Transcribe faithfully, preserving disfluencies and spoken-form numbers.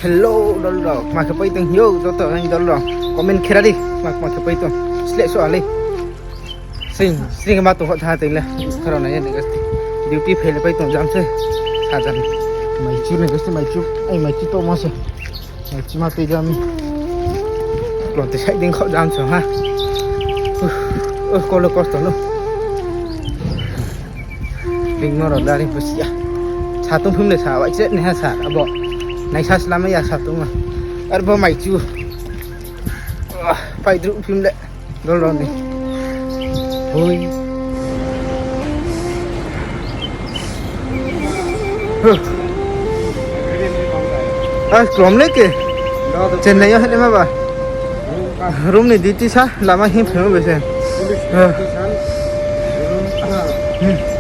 Hello, dol rao, kma khe pai tong yo, joto aini dol rao. Comment khe ra di, kma, kma khe pai tong. Sleh so alei. Sing, sing ma tong kho tha tong le. Kharo nai ya ni gasti. Duty phai le pai tong jam se. Sa jam. Maichu nai gasti maichu. Ai maichu to ma se. Maichu ma tei jam. Klon te sai ding kho jam se ha. Uh, uh, kolo kosto no. Ring no ro dari pusi ya. Satung phim le sa wai se ni ha sa abo. Nai sa slama ya satung ma. Arbo maichu. Ah, pai dru phim le. Dol rao ni. Hui. Huh. Ah, krom le ke. Chennai yo hene ma ba. Room ni duty sa, lama hing phim bese. Huh. Hmm.